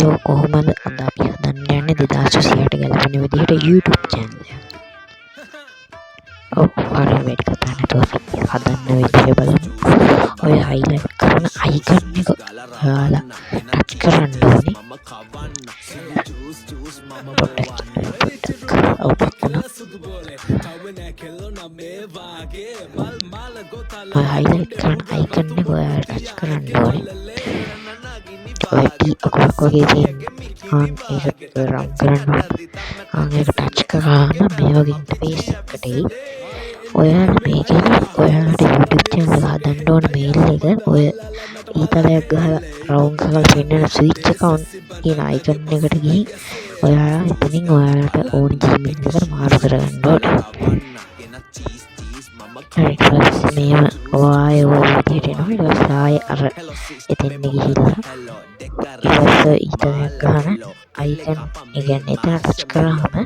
ඔය කොහොමද අද අපි හදන්න යන්නේ 2028 ගැලපෙන විදිහට YouTube channel එකක්. ඔව්, හරි, වැඩි කතා නැතුව අපි හදන්න විදිහ බලමු. ඔය හයිලයිට් කරන අයිකන් එක ඔයාලා ටච් කරන්න ඕනේ. පොඩ්ඩක් පොඩ්ඩක් අවුට් වුණා. ඔය හයිලයිට් කරන අයිකන් එක ඔයාලා ටච් කරන්න ඕනේ. ඔය ටී අකුරක් වගේ තියෙන ආන් ඒක රවුන්ඩ් කරන්න ඕනේ. ආන් ඒක ටච් කරාම මේ වගේ ඉන්ටර්ෆේස් එකකට එයි. ඔයාලා මේකෙදි ඔයාලට YouTube channel එක හදන්න ඕන මේල් එක ඔය ඊතලයක් ගහලා රවුන්ඩ් කරලා පෙන්නන ස්විච් account කියන අයිකන් එකට ගිහින් ඔයාලා එතනින් ඔයාලට ඕන Gmail එකට මාරු කරගන්න ඕනේ. හරි, ඊට පස්සේ මේව ආයෙ ඔය විදිහට එනවා. ඊට පස්සේ ආයෙ අර එතෙන්ට ගිහිල්ලා ඊට පස්සේ ඊතලයක් ගහන අයිකන්, ඒ කියන්නේ එතන ටච් කරාම, මම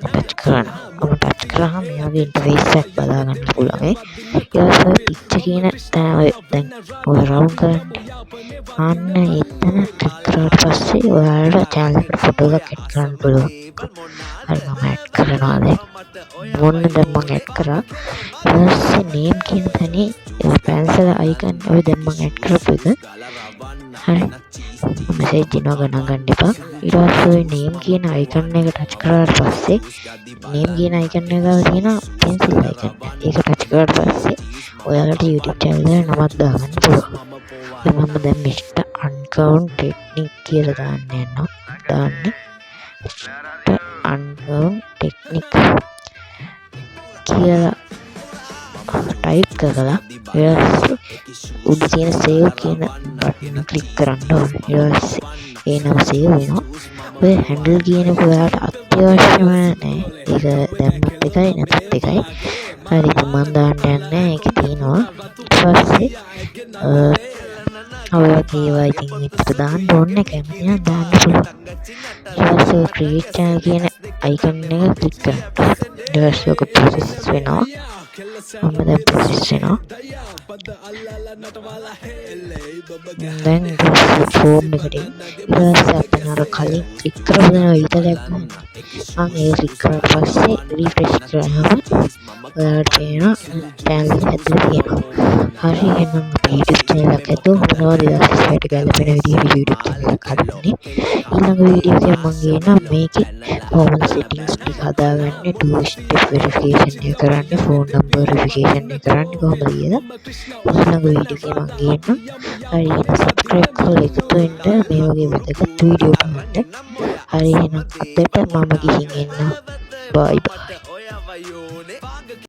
ටච් කරනවා. මම ටච් කරාම මේ වගේ ඉන්ටර්ෆේස් එකක් බලා ගන්න පුළුවන්. ඊට පස්සේ ඔය පික්චර් කියන තැන, ඔය දැන් ඔය රවුන්ඩ් කරන්නේ. අන්න එතන ක්ලික් කරාට පස්සේ ඔයාලට චැනල් එකට ෆොටෝ එකක් ඇඩ් කරන්න පුළුවන්. හරි, මම ඇඩ් කරනවා දැන්. ඔන්න දැන් මං ඇඩ් කරා. ඊට පස්සේ නේම් කියන තැනේ පැන්සල් අයිකන් ඔය දැන් මං ඇඩ් කරපු එක. හරි. මැසේජ් එනවා, ගණන් ගන්න එපා. ඊට පස්සේ ඔය නේම් කියන අයිකන් එක ටච් කරාට පස්සේ නේම් කියන අයිකන් එක ගාව තියෙන පෙන්සිල් අයිකන් එක. ඒක ටච් කරාට පස්සේ ඔයාලට YouTube channel එකට නමක් දාගන්න පුළුවන්. ඔය මම දැන් මිස්ටර් අන්කවුන් ටෙක්නික් කියලා දාන්න යනවා. දාන්නේ මිස්ටර් අන්කවුන් ටෙක්නික් කියලා ටයිප් කරලා ඊට පස්සේ උඩ තියෙන සේව් කියන බටන් එක ක්ලික් කරන්න ඕනේ. ඊට පස්සේ ඒ නම සේව් වෙනවා. ඔය හැන්ඩල් කියන එක ඔයාලට අත්‍යවශ්‍යම නෑ. ඒක දැම්මත් එකයි නැතත් එකයි. හරි, ඉතින් මං දාන්න යන්නේ නෑ. ඒක තියෙනවා. ඊට පස්සේ ඔය වගේ ඒවා ඉතින් විතර දාන්න ඕනේ නෑ. කැමති නම් දාන්න පුළුවන්. ඊට පස්සේ ඔය ක්‍රියේට් චැනල් කියන අයිකන් එක ක්ලික් කරන්න. ඊට පස්සේ ඔක ප්‍රොසෙස් වෙනවා. මම දැන් ප්‍රොසෙස් වෙනවා. දැන් ඊට පස්සේ ෆෝම් එකට එයි. ඊට පස්සේ අපෙන් අර කලින් ක්ලික් කරපු දේ ඊතලයක් ගන්න. මං ඒක ක්ලික් කරාට පස්සේ රිෆ්‍රෙෂ් කරාම ඔයාලට පේනවා චැනල් එක හැදලා තියෙනවා. හරි, එහෙනම් අපි YouTube channel එකක් හැදුවා. මොනවද 2026ට ගැලපෙන විදිහට YouTube channel එකක් හදන්නේ. ඊළඟ වීඩියෝ එකෙන් මං ගේනවා මේකේ කොහොමද සෙටින්ග්ස් ටික හදාගන්නේ, two step verification එක කරන්නේ, ෆෝන් නම්බර් වෙරිෆිකේෂන් එක කරන්නේ කොහොමද කියලා ඊළඟ වීඩියෝ එකේ මං ගේන්නම්. හරි, එහෙනම් සබ්ස්ක්‍රයිබ් කරලා එකතු වෙන්න මේ වගේ වැදගත් වීඩියෝ බලන්න. හරි, එහෙනම් අදට මම ගිහින් එන්නම්. බයි බයි.